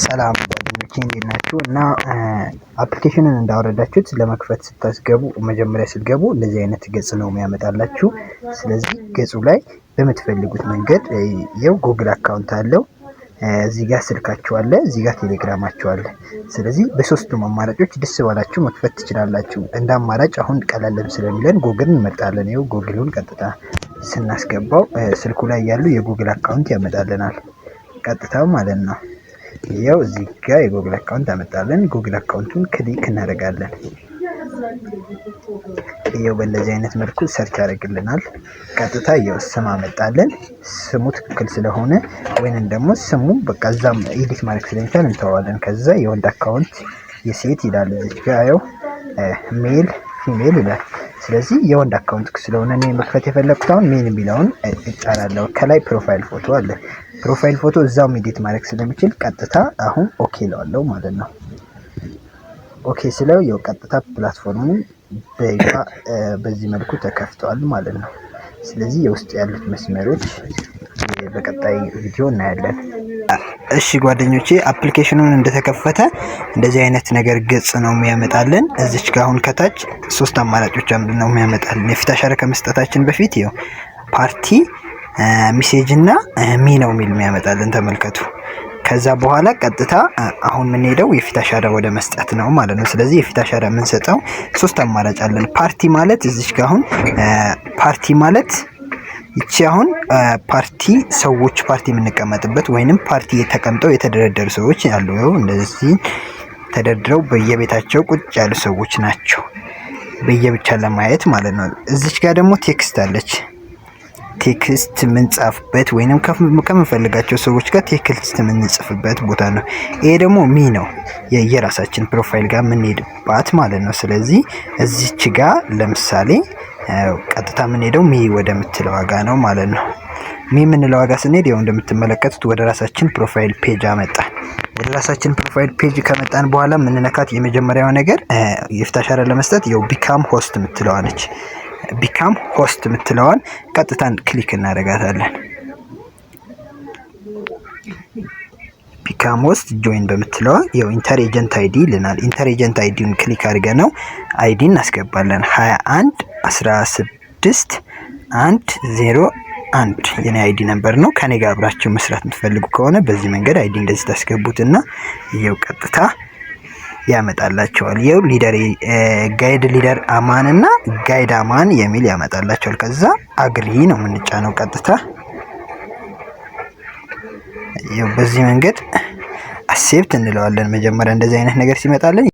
ሰላም ጓደኞቼ፣ እንዴት ናችሁ? እና application ኑን እንዳወረዳችሁት ለመክፈት ስታስገቡ፣ መጀመሪያ ስትገቡ እንደዚህ አይነት ገጽ ነው የሚያመጣላችሁ። ስለዚህ ገጹ ላይ በምትፈልጉት መንገድ ይኸው Google account አለው። እዚህ ጋር ስልካችሁ አለ፣ እዚህ ጋር ቴሌግራማችሁ አለ። ስለዚህ በሶስቱም አማራጮች ደስ ባላችሁ መክፈት ትችላላችሁ። እንደ አማራጭ አሁን ቀለልም ስለሚለን ጉግል እንመርጣለን። ይኸው ጉግሉን ቀጥታ ስናስገባው ስልኩ ላይ ያሉ የ Google account ያመጣልናል፣ ቀጥታው ማለት ነው። ይኸው እዚህ ጋር የ Google account አመጣልን። Google account ኡን click እናደርጋለን። ይኸው በእንደዚህ አይነት መልኩ search ያደርግልናል። ቀጥታ ይኸው ስም አመጣልን። ስሙ ትክክል ስለሆነ ወይንም ደግሞ ስሙ በቃ እዛም edit ማድረግ ስለሚቻል እንተዋለን። ከዛ የወንድ account፣ የሴት ይላል። እዚህ ጋር ይኸው male፣ female ይላል። ስለዚህ የወንድ account ስለሆነ እኔ መክፈት የፈለግኩት አሁን male የሚለውን እጫናለሁ። ከላይ profile photo አለ። Profile photo እዛው edit ማድረግ ስለሚችል ቀጥታ አሁን okay እለዋለሁ ማለት ነው። Okay ስለው ያው ቀጥታ platform ኡ በይፋ በዚህ መልኩ ተከፍተዋል ማለት ነው። ስለዚህ የውስጥ ያሉት መስመሮች በቀጣይ ቪዲዮ እናያለን። እሺ ጓደኞቼ፣ application ኑን እንደተከፈተ እንደዚህ አይነት ነገር ገጽ ነው የሚያመጣልን። እዚች ጋር አሁን ከታች ሶስት አማራጮች ነው የሚያመጣልን። የፊት አሻራ ከመስጠታችን በፊት ይኸው party፣ message እና me ነው የሚል የሚያመጣልን፣ ተመልከቱ። ከዛ በኋላ ቀጥታ አሁን የምንሄደው የፊት አሻራ ወደ መስጠት ነው ማለት ነው። ስለዚህ የፊት አሻራ የምንሰጠው ሶስት አማራጭ አለን። ፓርቲ ማለት እዚች ጋር አሁን ፓርቲ ማለት ይቺ አሁን ፓርቲ ሰዎች ፓርቲ የምንቀመጥበት ወይንም ፓርቲ ተቀምጠው የተደረደሩ ሰዎች አሉ። እንደዚህ ተደርድረው በየቤታቸው ቁጭ ያሉ ሰዎች ናቸው፣ በየብቻ ለማየት ማለት ነው። እዚች ጋር ደግሞ text አለች። Text የምንጻፍበት ወይንም ከምንፈልጋቸው ሰዎች ጋር text የምንጽፍበት ቦታ ነው። ይሄ ደግሞ me ነው፣ የየራሳችን profile ጋር የምንሄድባት ማለት ነው። ስለዚህ እዚች ጋር ለምሳሌ ቀጥታ የምንሄደው me ወደምትለው ጋ ነው ማለት ነው። Me የምንለው ጋ ስንሄድ ያው እንደምትመለከቱት ወደ ራሳችን profile page አመጣን። ወደ ራሳችን profile page ከመጣን በኋላ የምንነካት የመጀመሪያው ነገር የፊት አሻራ ለመስጠት ያው become host የምትለዋ ነች። Become host የምትለዋን ቀጥታን click እናደርጋታለን። Become host join በምትለዋ ያው enter agent ID ይልናል። Enter agent ID ውን click አድርገን ነው ID እናስገባለን። 21 16 1 0 1 የኔ ID number ነው። ከኔ ጋር አብራችሁ መስራት የምትፈልጉ ከሆነ በዚህ መንገድ ID እንደዚህ ታስገቡትና ይኸው ቀጥታ ያመጣላቸዋል። ይኸው leader guide leader አማን እና guide አማን የሚል ያመጣላቸዋል። ከዛ agree ነው የምንጫነው ቀጥታ። ይኸው በዚህ መንገድ accept እንለዋለን። መጀመሪያ እንደዚህ አይነት ነገር ሲመጣልን